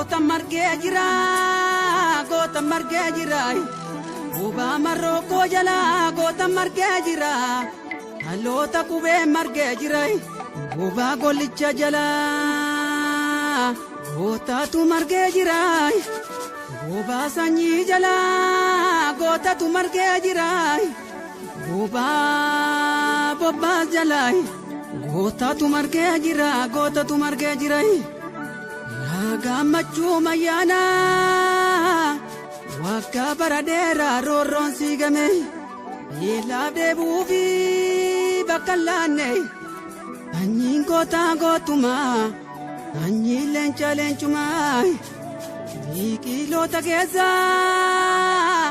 Goota margee jira, goota margee jira. Gubaa marrookoo jala goota margee jira. Dhaloota qubee margee jira. Gubaa gollicha jala gootatu margee jira. Gubaa sanyii jala gootatu margee jira. Gubaa bobbaas jala gootatu margee jira, gootatu margee jira. Yaa gammachuu mayyaana waggaa bara dheeraa roorroon siigame beelaaf deebi'uu fi bakka hin laanne sanyiin gootaa gootumaa sanyiin leenca leencumaa biqiloota keessaa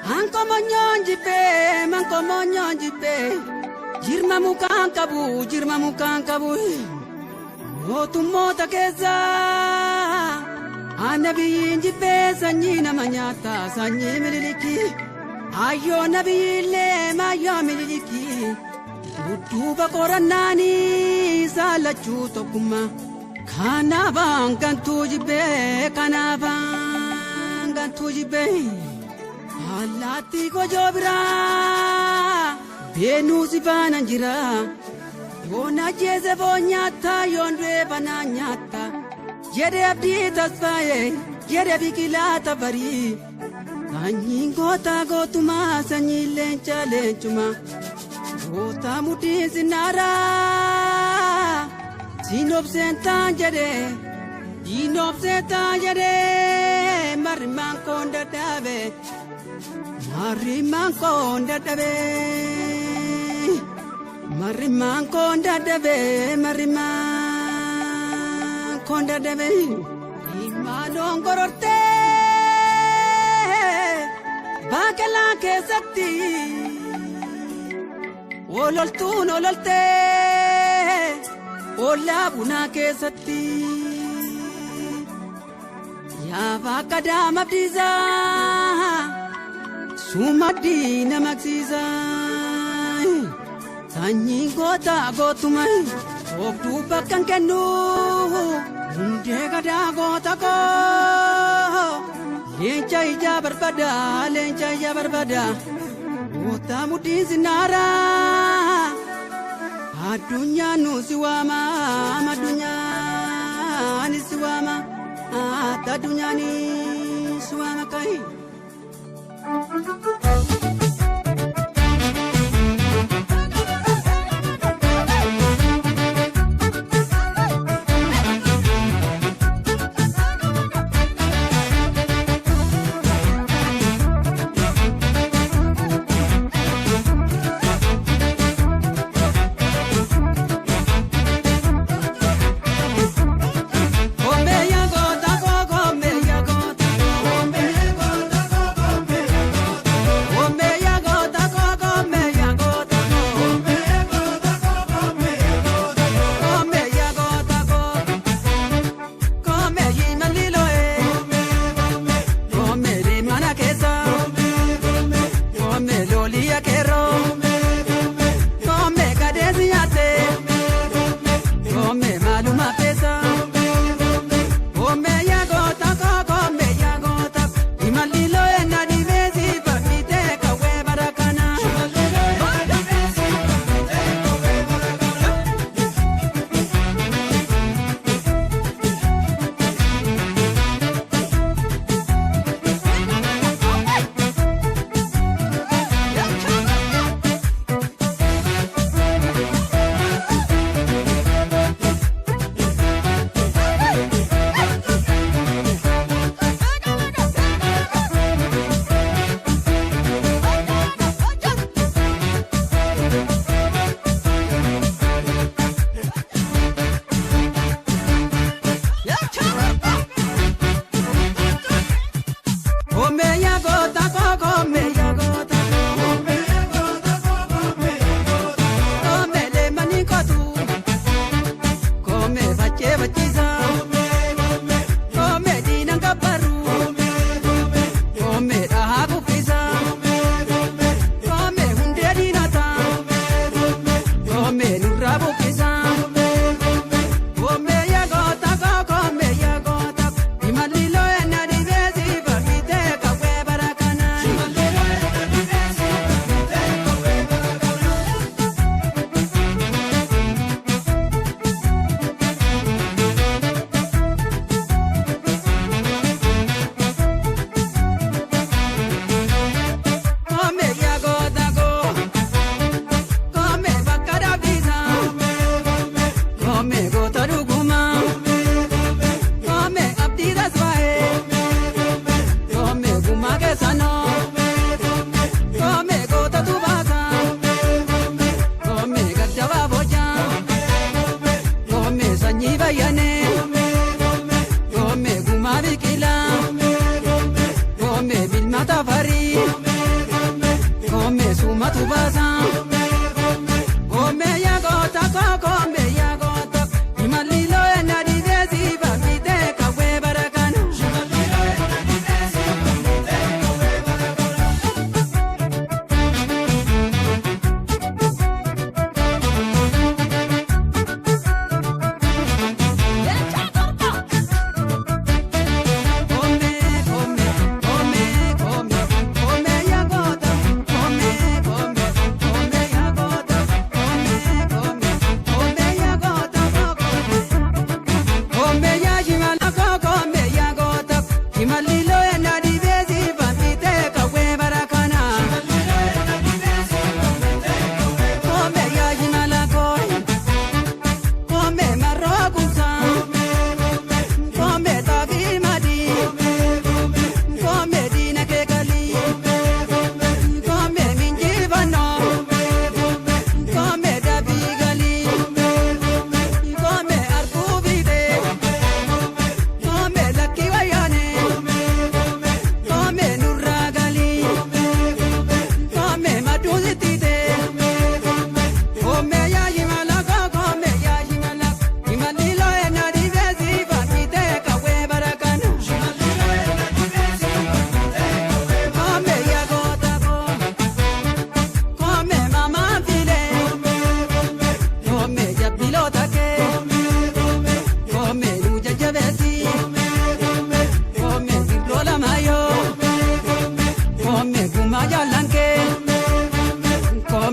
hankomonyoon jibbee mankomonyoon jibbee jirma mukaan qabu jirma mukaan qabu. Mootummoota keessaa ana biyyiin jibbee sanyii nama nyaata sanyii mililikii ayyoo na biyyiillee maayyoo mililikii dudduuba qorannaanii saalachuu tokkummaa kanaafaan gantuu jibbee kanaafaan gantuu jibbee allaattii gojoo biraa beenuu si faana jira. Yoon ajjeese foon nyaatta yoon du'e banaa nyaatta jedhe abdii tasfaa'e jedhe biqilaa tafarii sanyiin goota gootumaa sanyiin leenca leencumaa goota mudhiin sinnaaraa siinobseen taan jedhe siinobseen taan jedhe marrimaan koon dadhabe marrimaan koon dadhabe. Marrimaan koon dadhabe marrimaan koon dadhabe ilmaanoon gorortee baaqelaa keessatti ololtuun ololtee ollaa bunaa keessatti yaaba akka daamabdiisaa sumaddii namaqsiisaa. Sanyiin goota gootuma obduu bakka hin kennu hundee gadaa goota koo leenca ijaa barbada leenca ijaa barbada goota mudhiin sinnaara addunyaan nu si waama addunyaan si waama addunyaan si waama kai. Komeya goota koo komeya goota komeya goota koo komeya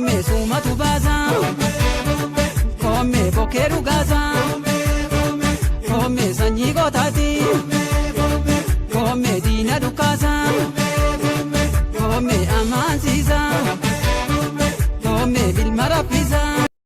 Koomee suumatu baasa. Koomee bokkee dhugaasa. Koomee sanyii gootaati. Koomee diina dukkaasa. Koomee amaansiisa. Koomee ilma raffisa.